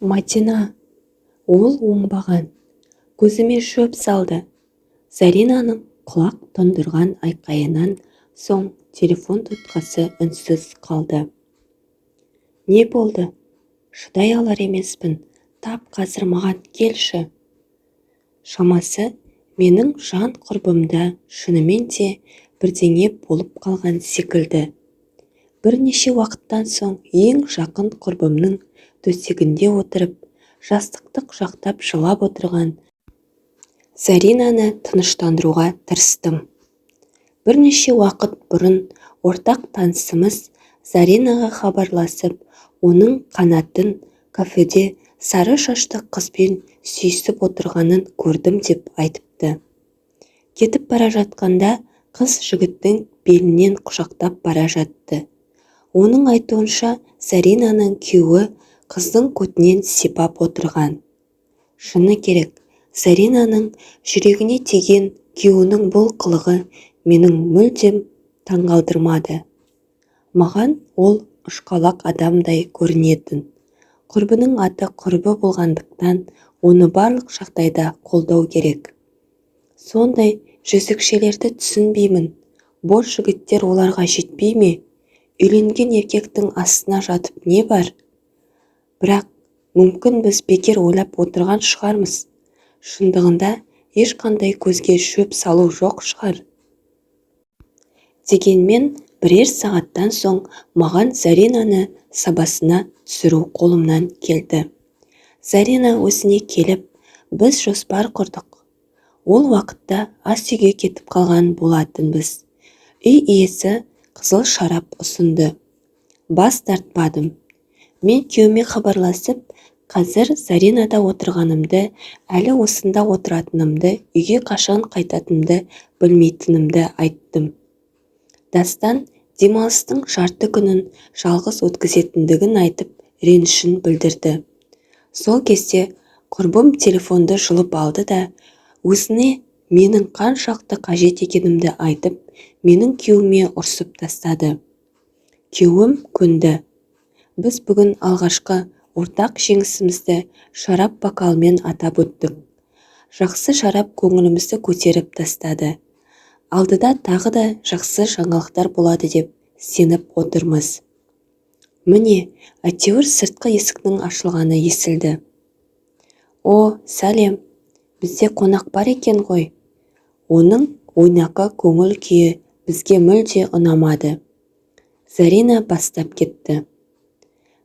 Мадина, ол оңбаған, көзіме шөп салды! Заринаның құлақ тұндырған айқайынан соң телефон тұтқасы үнсіз қалды. Не болды? Шыдай алар емеспін, тап қазір маған келші! Шамасы, менің жан құрбымда шынымен де бірдеңе болып қалған секілді. Бірнеше уақыттан соң ең жақын құрбымның төсегінде отырып, жастықты құшақтап жылап отырған Заринаны тыныштандыруға тырыстым. Бірнеше уақыт бұрын ортақ танысымыз Заринаға хабарласып, оның Қанаттың кафеде сары шашты қызбен сүйісіп отырғанын көрдім деп айтыпты. Кетіп бара жатқанда қыз жігіттің белінен құшақтап бара жатты. Оның айтуынша, Заринаның күйеуі қыздың көтінен сипап отырған. Шыны керек, Заринаның жүрегіне тиген күйеуінің бұл қылығы менің мүлдем таңғалдырмады. Маған ол ұшқалақ адамдай көрінетін. Құрбының аты құрбы болғандықтан оны барлық жағдайда қолдау керек. Сондай жезөкшелерді түсінбеймін, бос жігіттер оларға жетпей ме? Үйленген еркектің астына жатып не бар? Бірақ, мүмкін біз бекер ойлап отырған шығармыз. Шындығында ешқандай көзге шөп салу жоқ шығар. Дегенмен бірер сағаттан соң маған Заринаны сабасына түсіру қолымнан келді. Зарина өзіне келіп, біз жоспар құрдық. Ол уақытта ас үйге кетіп қалған болатынбыз. Үй иесі қызыл шарап ұсынды. Бас тартпадым. Мен күйеуіме хабарласып, қазір Заринада отырғанымды, әлі осында отыратынымды, үйге қашан қайтатынымды білмейтінімді айттым. Дастан демалыстың жарты күнін жалғыз өткізетіндігін айтып ренішін білдірді. Сол кезде құрбым телефонды жұлып алды да, өзіне менің қаншалықты қажет екенімді айтып, менің күйеуіме ұрсып тастады. Күйеуім көнді. Біз бүгін алғашқы ортақ жеңісімізді шарап бокалымен атап өттік. Жақсы шарап көңілімізді көтеріп тастады. Алдыда тағы да жақсы жаңалықтар болады деп сеніп отырмыз. Міне, әйтеуір сыртқы есіктің ашылғаны естілді. О, сәлем! Бізде қонақ бар екен ғой. Оның ойнақы көңіл күйі бізге мүлде ұнамады. Зарина бастап кетті.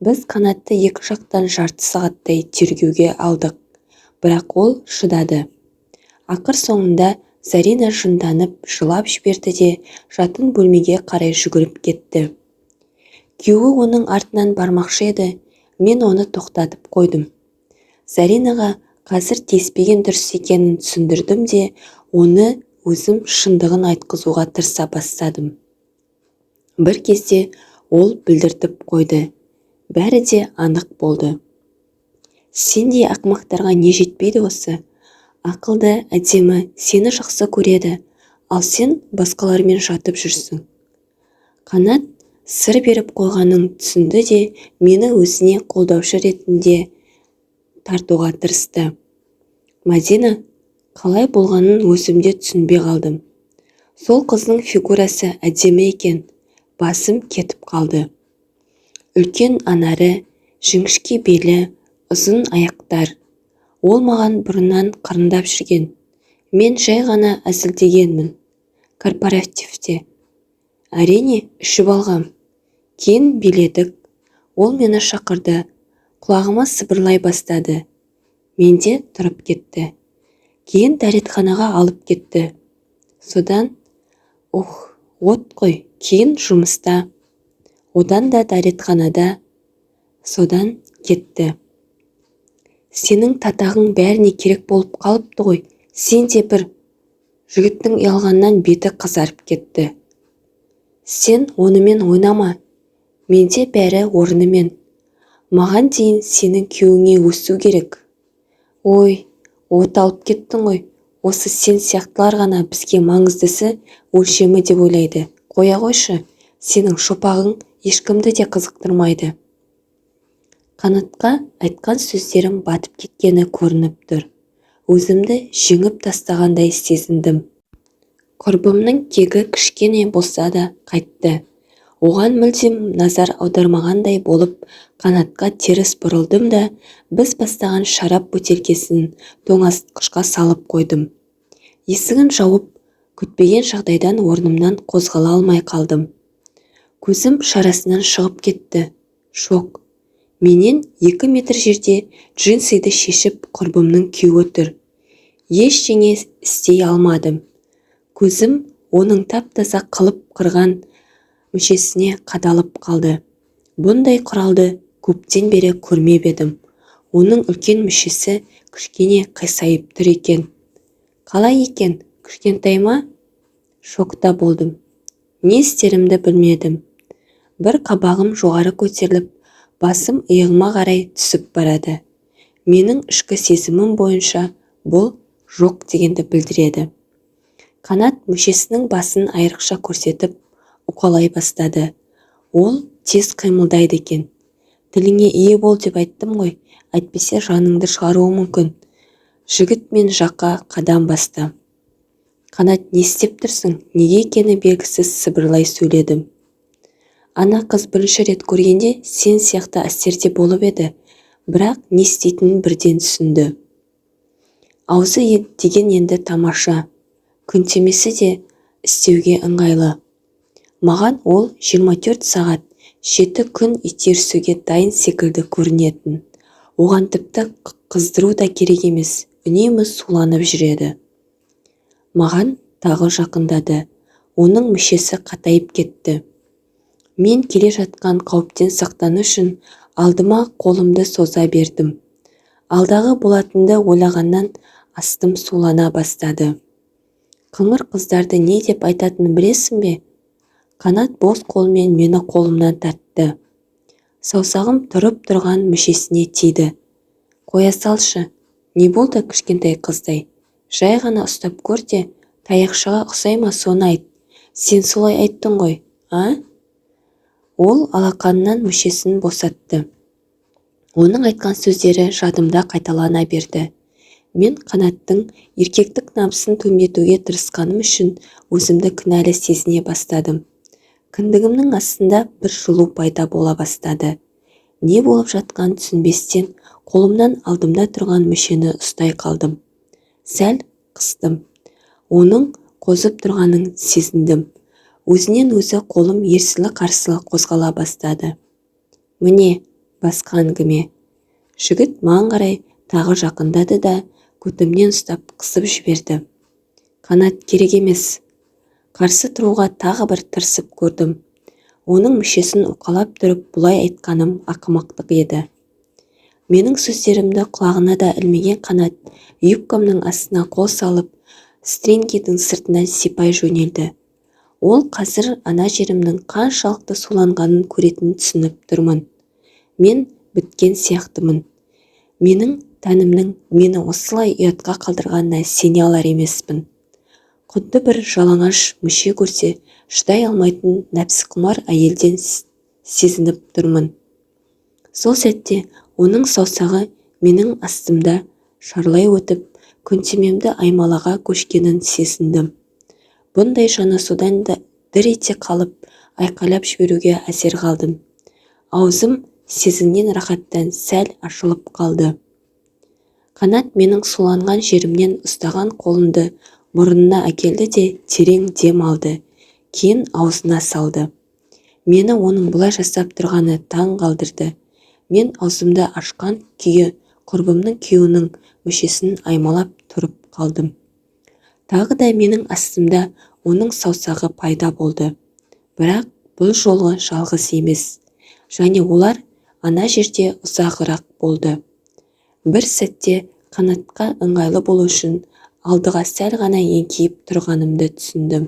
Біз Қанатты екі жақтан жарты сағаттай тергеуге алдық. Бірақ ол шыдады. Ақыр соңында Зарина жынданып жылап жіберді де жатын бөлмеге қарай жүгіріп кетті. Күйеуі оның артынан бармақшы еді, мен оны тоқтатып қойдым. Заринаға қазір тиіспеген дұрыс екенін түсіндірдім де, оны өзім шындығын айтқызуға тырыса бастадым. Бір кезде ол білдіртіп қойды. Бәрі де анық болды. Сендей ақымақтарға не жетпейді осы? Ақылды, әдемі, сені жақсы көреді, ал сен басқалармен жатып жүрсің. Қанат сыр беріп қойғанын түсінді де мені өзіне қолдаушы ретінде тартуға тырысты. Мадина, қалай болғанын өзім де түсінбей қалдым. Сол қыздың фигурасы әдемі екен, басым кетіп қалды. Үлкен анары, жіңішке белі, ұзын аяқтар. Ол маған бұрыннан қырындап жүрген. Мен жай ғана әзілдегенмін. Корпоративте. Әрине, ішіп алғам. Кейін биледік. Ол мені шақырды. Құлағыма сыбырлай бастады. Менде тұрып кетті. Кейін дәретханаға алып кетті. Содан, ух, от қой, кейін жұмыста. Одан да дәретханада. Содан кетті. Сенің татағың бәріне керек болып қалыпты ғой, сен де бір. Жігіттің ұялғаннан беті қызарып кетті. Сен онымен ойнама. Менде бәрі орнымен. Маған дейін сенің күйеуіңе өсу керек. Ой, от алып кеттің ғой. Осы сен сияқтылар ғана бізге маңыздысы өлшемі деп ойлайды. Қоя қойшы, сенің шопағың ешкімді де қызықтырмайды. Қанатқа айтқан сөздерім батып кеткені көрініп тұр. Өзімді жеңіп тастағандай сезіндім. Құрбымның кегі кішкене болса да қайтты. Оған мүлдем назар аудармағандай болып Қанатқа теріс бұрылдым да, біз бастаған шарап бөтелкесін тоңазытқышқа салып қойдым. Есігін жауып, күтпеген жағдайдан орнымнан қозғала алмай қалдым. Көзім шарасынан шығып кетті. Шок. Менен 2 метр жерде джинсиді шешіп құрбымның күйеуі тұр. Ештеңе істей алмадым. Көзім оның тап-таза қылып қырған мүшесіне қадалып қалды. Бұндай құралды көптен бері көрмеп едім. Оның үлкен мүшесі кішкене қисайып тұр екен. Қалай екен, кішкентай ма? Шокта болдым. Не істерімді білмедім. Бір қабағым жоғары көтеріліп, басым иығыма қарай түсіп барады. Менің ішкі сезімім бойынша бұл жоқ дегенді білдіреді. Қанат мүшесінің басын айрықша көрсетіп, уқалай бастады. Ол тез қимылдайды екен. Тіліңе ие бол деп айттым ғой, әйтпесе жаныңды шығаруы мүмкін. Жігіт мен жаққа қадам басты. Қанат, не істеп тұрсың? Неге екені белгісіз сыбырлай сөйледім. Ана қыз бірінші рет көргенде сен сияқты әсерде болып еді, бірақ не істейтінін бірден түсінді. Аузы деген енді тамаша, күнтемесі де істеуге ыңғайлы. Маған ол 24 сағат 7 күн итерісуге дайын секілді көрінетін. Оған тіпті қыздыру да керек емес, үнемі суланып жүреді. Маған тағы жақындады. Оның мүшесі қатайып кетті. Мен келе жатқан қауіптен сақтану үшін алдыма қолымды соза бердім. Алдағы болатынды ойлағаннан астым сулана бастады. Қыңыр қыздарды не деп айтатынын білесің бе? Қанат бос қолымен мені қолымнан тартты. Саусағым тұрып тұрған мүшесіне тиді. Қоя салшы, не болды кішкентай қыздай? Жай ғана ұстап көр де, таяқшаға ұқсай ма соны айт. Сен солай айттың ғой, а? Ол алақанынан мүшесін босатты. Оның айтқан сөздері жадымда қайталана берді. Мен Қанаттың еркектік намысын төмендетуге тырысқаным үшін өзімді кінәлі сезіне бастадым. Кіндігімнің астында бір жылу пайда бола бастады. Не болып жатқанын түсінбестен қолымнан алдымда тұрған мүшені ұстай қалдым. Сәл қыстым. Оның қозып тұрғанын сезіндім. Өзінен өзі қолым ерсілі-қарсылы қозғала бастады. Міне, басқа әңгіме. Жігіт маған қарай тағы жақындады да, көтімнен ұстап қысып жіберді. Қанат, керек емес. Қарсы тұруға тағы бір тырысып көрдім. Оның мүшесін уқалап тұрып бұлай айтқаным ақымақтық еді. Менің сөздерімді құлағына да ілмеген Қанат юбкамның астына қол салып, стрингидің сыртынан сипай жөнелді. Ол қазір ана жерімнің қаншалықты суланғанын көретінін түсініп тұрмын. Мен біткен сияқтымын. Менің тәнімнің мені осылай ұятқа қалдырғанына сене алар емеспін. Құдды бір жалаңаш мүше көрсе, шыдай алмайтын нәпсіқұмар әйелден сезініп тұрмын. Сол сәтте оның саусағы менің астымда шарлай өтіп, күнтемемді аймалаға көшкенін сезіндім. Бұндай жанасудан да дір ете қалып, айқайлап жіберуге әзер қалдым. Аузым сезінген рахаттан сәл ашылып қалды. Қанат менің суланған жерімнен ұстаған қолымды мұрнына әкелді де терең дем алды, кейін аузына салды. Мені оның бұлай жасап тұрғаны таң қалдырды. Мен аузымды ашқан күйі құрбымның күйеуінің мүшесін аймалап тұрып қалдым. Тағы да менің астымда оның саусағы пайда болды. Бірақ бұл жолы жалғыз емес. Және олар ана жерде ұзағырақ болды. Бір сәтте Қанатқа ыңғайлы болу үшін алдыға сәл ғана еңкейіп тұрғанымды түсіндім.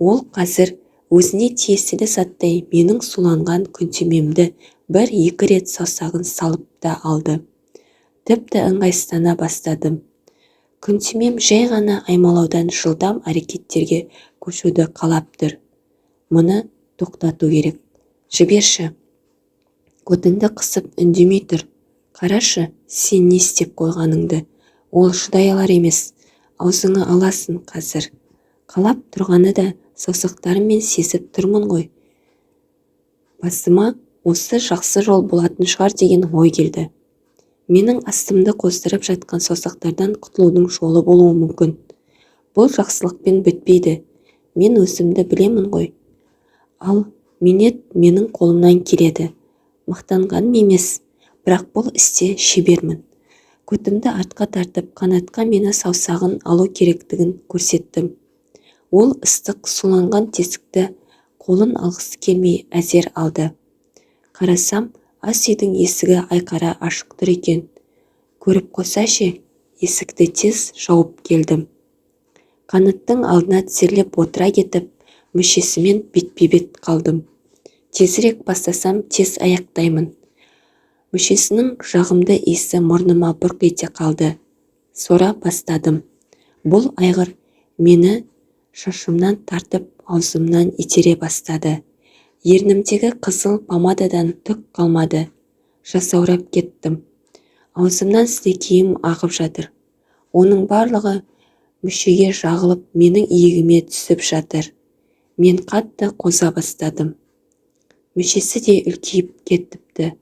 Ол қазір өзіне тиесілі заттай менің суланған күнтемемді бір-екі рет саусағын салып та алды. Тіпті ыңғайсыздана бастадым. Күнтемем жай ғана аймалаудан жылдам әрекеттерге көшуді қалап тұр. Мұны тоқтату керек. Жіберші. Көтіңді қысып үндемей тұр. Қарашы, сен не істеп қойғаныңды. Ол шыдай алар емес. Аузыңа аласың қазір. Қалап тұрғаны да саусақтарыммен сезіп тұрмын ғой. Басыма осы жақсы жол болатын шығар деген ой келді. Менің астымды қоздырып жатқан саусақтардан құтылудың жолы болуы мүмкін. Бұл жақсылықпен бітпейді. Мен өзімді білемін ғой. Ал минет менің қолымнан келеді. Мақтанғаным емес, бірақ бұл істе шебермін. Көтімді артқа тартып, Қанатқа мені саусағын алу керектігін көрсеттім. Ол ыстық, суланған тесікті қолын алғысы келмей әзер алды. Қарасам, ас үйдің есігі айқара ашық тұр екен. Көріп қойса ше, есікті тез жауып келдім. Қанаттың алдына тізерлеп отыра кетіп, мүшесімен бетпе-бет қалдым. Тезірек бастасам, тез аяқтаймын. Мүшесінің жағымды иісі мұрныма бұрқ ете қалды. Сора бастадым. Бұл айғыр мені шашымнан тартып, аузымнан итере бастады. Ернімдегі қызыл помададан түк қалмады. Жасаурап кеттім. Аузымнан сілекейім ағып жатыр. Оның барлығы мүшеге жағылып, менің иегіме түсіп жатыр. Мен қатты қоза бастадым. Мүшесі де үлкейіп кетіпті.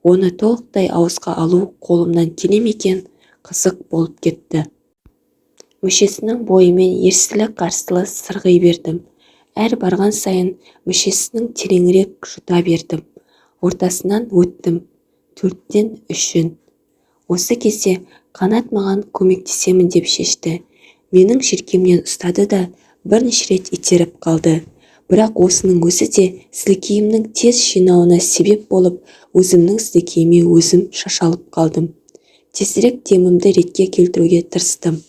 Оны толықтай ауызға алу қолымнан келе ме екен, қызық болып кетті. Мүшесінің бойымен ерсілі-қарсылы сырғи бердім. Әр барған сайын мүшесінің тереңірек жұта бердім. Ортасынан өттім. 4-тен 3-ін. Осы кезде Қанат маған көмектесемін деп шешті. Менің желкемнен ұстады да бірнеше рет итеріп қалды. Бірақ осының өзі де сілекейімнің тез жинауына себеп болып, өзімнің сілекейіме өзім шашалып қалдым. Тезірек демімді ретке келтіруге тырыстым.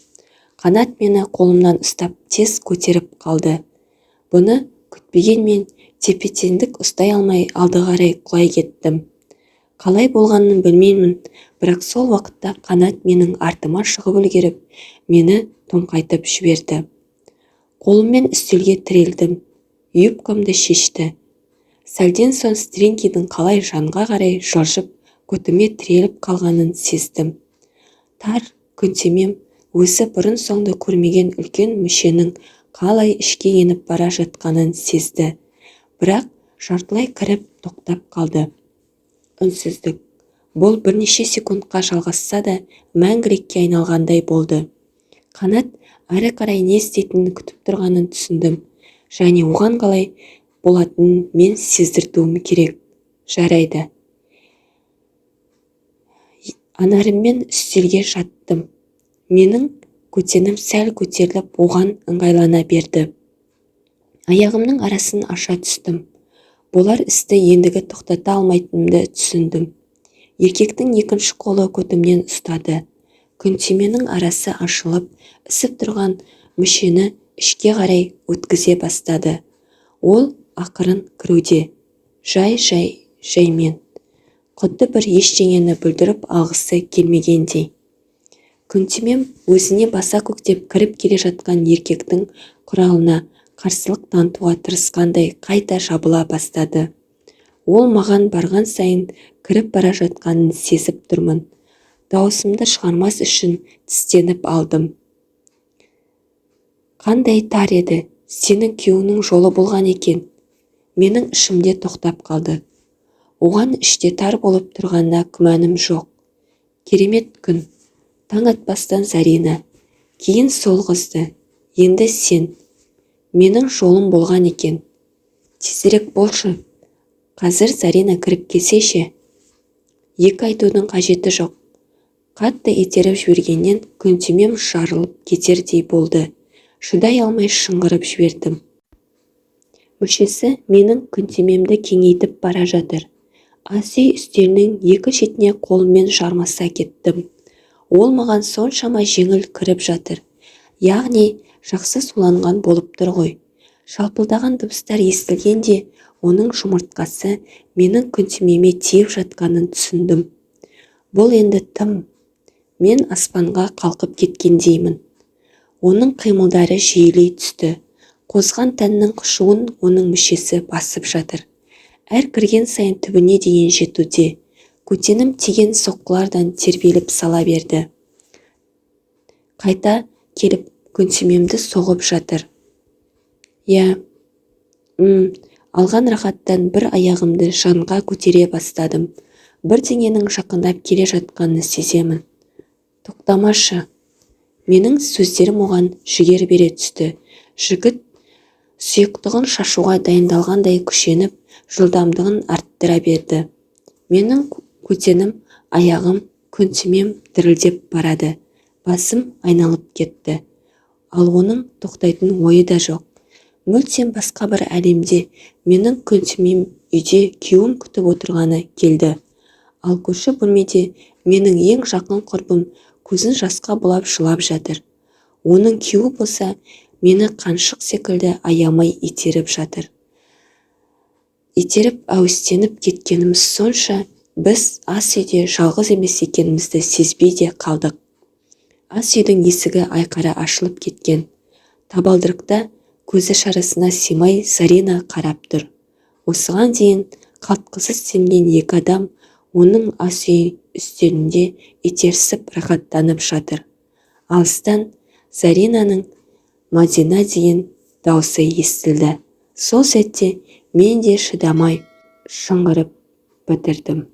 Қанат мені қолымнан ұстап тез көтеріп қалды. Бұны күтпеген мен тепе-теңдік ұстай алмай алды қарай құлай кеттім. Қалай болғанын білмеймін, бірақ сол уақытта Қанат менің артыма шығып үлгеріп, мені тоңқайтып жіберді. Қолыммен үстелге тірелдім. Юбкамды шешті. Сәлден соң стрингидің қалай жанға қарай жылжып, көтіме тіреліп қалғанын сездім. Тар күнтемем өзі бұрын-соңды көрмеген үлкен мүшенің қалай ішке еніп бара жатқанын сезді. Бірақ жартылай кіріп тоқтап қалды. Үнсіздік. Бұл бірнеше секундқа жалғасса да мәңгілікке айналғандай болды. Қанат әрі қарай не істейтінін күтіп тұрғанын түсіндім. Және оған қалай болатынын мен сездіртуім керек. Жарайды. Анарыммен үстелге жаттым. Менің көтенім сәл көтеріліп, оған ыңғайлана берді. Аяғымның арасын аша түстім. Болар істі ендігі тоқтата алмайтынымды түсіндім. Еркектің екінші қолы көтімнен ұстады. Күнтеменің арасы ашылып, ісіп тұрған мүшені ішке қарай өткізе бастады. Ол ақырын кіруде. Жай-жай, жаймен. Құдды бір ештеңені бүлдіріп алғысы келмегендей. Күнтемем өзіне баса көктеп кіріп келе жатқан еркектің құралына қарсылық танытуға тырысқандай қайта жабыла бастады. Ол маған барған сайын кіріп бара жатқанын сезіп тұрмын. Дауысымды шығармас үшін тістеніп алдым. Қандай тар еді, сенің күйеуіңнің жолы болған екен. Менің ішімде тоқтап қалды. Оған іште тар болып тұрғанына күмәнім жоқ. Керемет күн. Таң атпастан Зарина. Кейін сол қызды. Енді сен. Менің жолым болған екен. Тезірек болшы. Қазір Зарина кіріп келсе ше? Екі айтудың қажеті жоқ. Қатты итеріп жібергеннен күнтемем жарылып кетердей болды. Шыдай алмай шыңғырып жібердім. Мүшесі менің күнтемемді кеңейтіп бара жатыр. Ас үй үстелінің екі шетіне қолыммен жармаса кеттім. Ол маған соншама жеңіл кіріп жатыр. Яғни жақсы суланған болып тұр ғой. Шалпылдаған дыбыстар естілгенде оның жұмыртқасы менің күнтемеме тиіп жатқанын түсіндім. Бұл енді тым. Мен аспанға қалқып кеткендеймін. Оның қимылдары жиілей түсті. Қозған тәннің қышуын оның мүшесі басып жатыр. Әр кірген сайын түбіне дейін жетуде. Көтенім тиген соққылардан тербеліп сала берді. Қайта келіп көтемемді соғып жатыр. Иә, м, алған рахаттан бір аяғымды жанға көтере бастадым. Бірдеңенің жақындап келе жатқанын сеземін. Тоқтамашы. Менің сөздерім оған жігер бере түсті. Жігіт сұйықтығын шашуға дайындалғандай күшеніп, жылдамдығын арттыра берді. Менің көтенім, аяғым, көтемем дірілдеп барады. Басым айналып кетті. Ал оның тоқтайтын ойы да жоқ. Мүлдем басқа бір әлемде менің көтемем үйде күйеуім күтіп отырғаны келді. Ал көрші бөлмеде менің ең жақын құрбым көзін жасқа бұлап жылап жатыр. Оның күйеуі болса, мені қаншық секілді аямай итеріп жатыр. Итеріп әуестеніп кеткеніміз сонша, біз ас үйде жалғыз емес екенімізді сезбей де қалдық. Ас үйдің есігі айқара ашылып кеткен. Табалдырықта көзі шарасына сыймай Зарина қарап тұр. Осыған дейін қалтқысыз сенген екі адам оның ас үй үстелінде итерісіп рахаттанып жатыр. Алыстан Заринаның «Мадина» деген даусы естілді. Сол сәтте мен де шыдамай шыңғырып бітірдім.